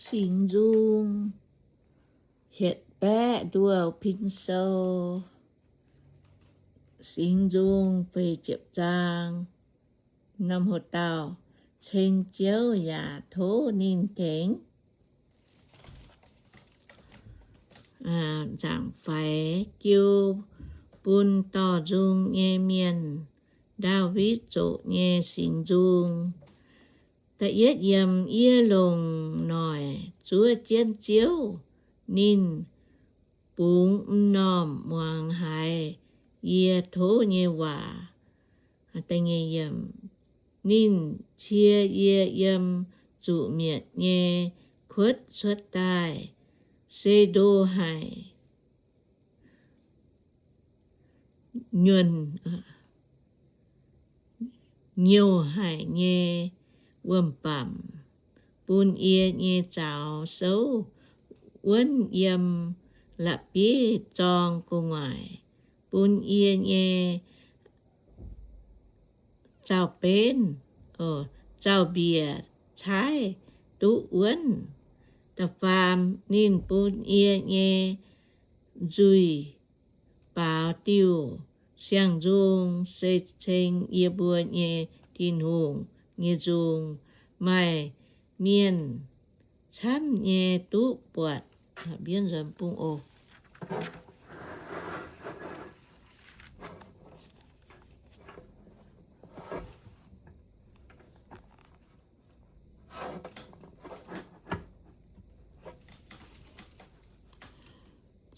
Singx Nzung hietc baeqv nduov pin sou. Singx Nzung feix ziepc zaang. Norm hoc dauh ceng Ziouv yaac tov ninh tengx. Nzaangc faix jiu bun dorh nzung nyei mienh. Ndaawitv zoqc nyei singx nzung. Da'yietv yiem, yie longc noic zuov jienv Ziouv, ninh bungx m'normh muangx haiz yie tov nyei waac. Ninh cie yie yiem zuqc mietc nyei kuotv cuotv daaih, se ndo haic nyuonh, nyouh haic nyei wuom-bamc, bun yie nyei zaux souv wuonv yiem la'bieiv-zorng gu'nguaaic, bun yie nyei zaux-benv, zaux-mbiec caaiv duqv wuonv. Da'faam, ninh bun yie nyei nzuih baaux diuh siang-nzung, se ceng yie mbuo nyei Tin-Hungh nyei nzung. Maaih mienh camv nyei duqv buatc.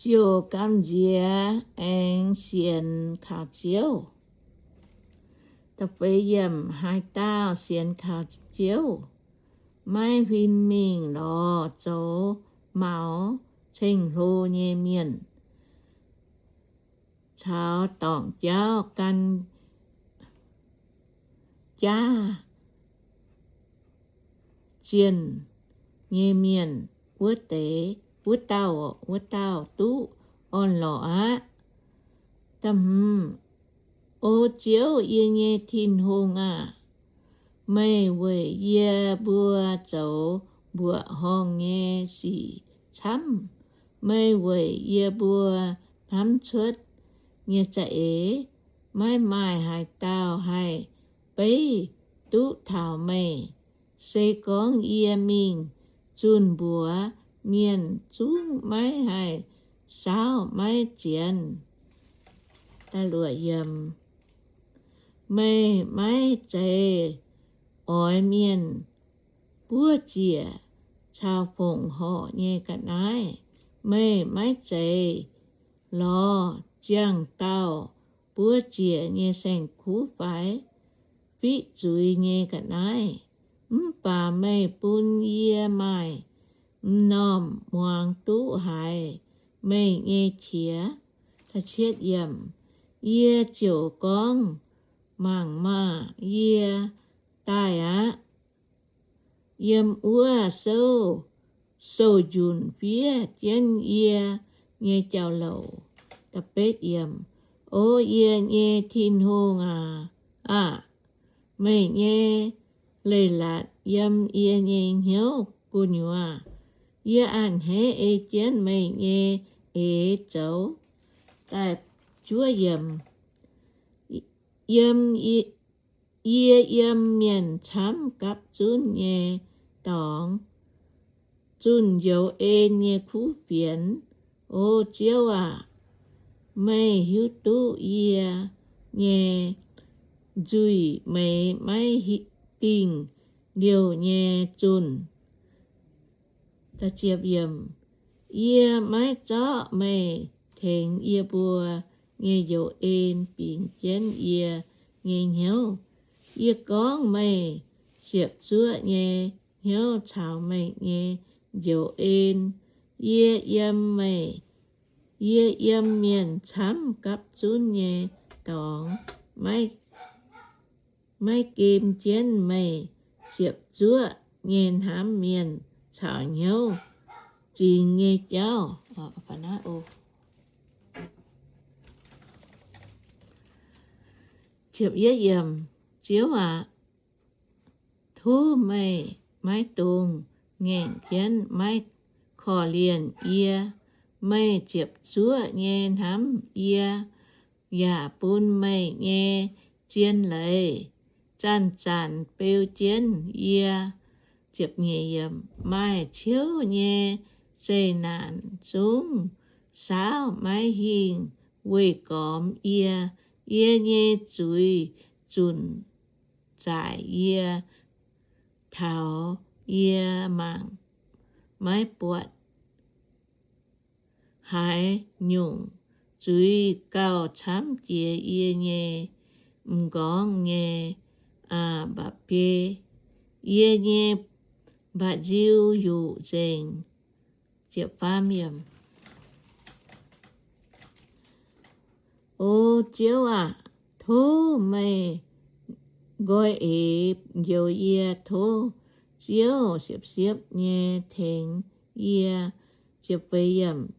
Ziouc gamh nziex aengx sienx kaux Ziouv. Da'feix yiem, haaix dauh sienx kaux Ziouv, maiv huin mingh lorz zoux maux ceng-hlo nyei mienh caux dorngc jauv gan jaav zienh nyei mienh, wuov deix, wuov dauh, wuov dauh duqv orn-lorqc aqv. Da'hmz, O Ziouv, yie nyei Tin-Hungh aah! Meih weic yie mbuo zoux mbuoqc horngh nyei sic camv. Meih weic yie mbuo hnamv cuotv nyei za'eix maiv maaih haaix dauh haih beiv duqv taux meih. Se gorngv yie mingh zunh mbuox mienh, zungv maiv haih saauv maiv zienx. Meih maiv zeiz oix mienh buov ziec caux fongc horc nyei ga'naaiv. Meih maiv zeiz lorz ziangh dauh buov ziec nyei saeng-kuv fai fiqv zuiz nyei ga'naaiv. Mv baac meih bun yie maaih m'normh muangx duqv haiz meih nyei qiex. Yie ziouc gorngv, Mangc maah! Yie daaih aqv. Yiem wuov souv sou-njunc fiev jienv yie nyei jauv-louc. O yie nyei Tin-Hungh aac, meih nyei leiz-latc yiem yie nyei hnyouv gu'nyuoz. Yie a'hneiv ei jienv meih nyei eix zoux. Yie yiem mienh camv gapv zunv nyei dorngx, zunh njoux en nyei kuv fienx. O Ziouv aac, meih hiuv duqv yie nyei nzuih meix maiv dingh liouh nyei zunh. Yie maiv zorqv meih tengx yie mbuo nyei njoux en bingx jienv yie nyei hnyouv. Yie gorngv meih ziepc zuoqv nyei hnyouv caux meih nyei njoux en. Yie yiem meih, yie yiem mienh camv gapv zunv nyei dorngx, maiv gem jienv meih ziepc zuoqv nyei hnamv mienh caux hnyouv zingx nyei jauv. Ziouv aac, tov meih maiv dungx ngaengc jienv, maiv korv-lienh yie. Meih ziepc zuoqv nyei hnamv yie, yaac bun meih nyei zien leiz zanc-zanc beu jienv yie. Maaih ciouv nyei zeqc naanc zungv saauv maiv hingh weih gormx yie. Yie nyei zuiz zunc zaaic yie, taux yie mangc maiv buatc. Haaix nyungc zuiz gauh camv jiex yie nyei m'nqorngv nyei mba'biei, yie nyei mba'nziu yuqc nzengc. O Ziouv aah! Tov meih nqoi eix njoux yie. Tov Ziouv siepv-siepv nyei tengx yie.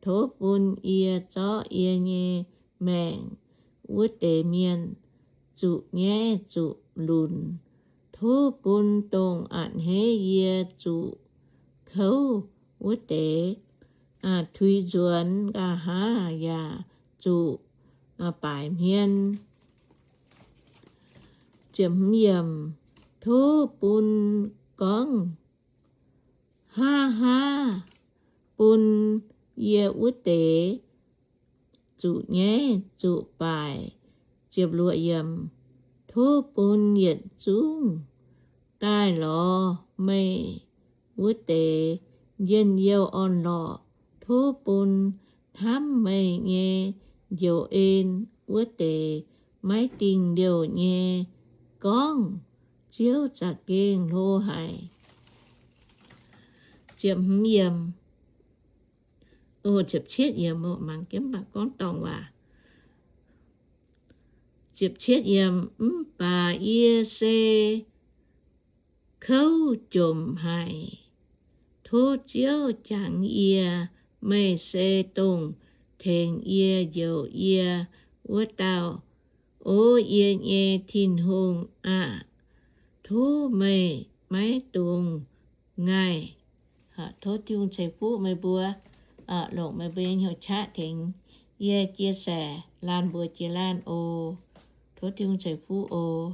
Tov bun yie zorqv yie nyei maengc wuov deix mienh zuqc nyaiv zuqc lunc. Tov bun dongh a'hneiv yie zuqc kouv wuov deix tuix nzuonx nqa'haav yaac zuqc baaic hmien. Tov bun gorngv haav haav bun yie wuov deix zuqc nyaiv zuqc baaic. Tov bun yietc zungv daaih lorz meih wuov deix njien-youh orn-lorqc. Tov bun hnamv meih nyei njoux en wuov deix maiv dingh liouh nyei gorngv, Ziouv za'gengh hlo haic. Mangc jienv mv baac gorngv dorngc waac. Mv baac yie se kouv jomc haic. Tov Ziouv jangx yie. Meih se dongh tengx yie, njoux yie wuov dauh. O yie nyei Tin-Hungh aah! Tov meih maiv dungx ngaih. Tov Tin-Hungh ceix fuqv meih mbuo, longc meih mbuo nyei hnyouv qaqv tengx yie chia sẻ laanh mbuox jiex laanh oc. Tov Tin-Hungh ceix fuqv oc.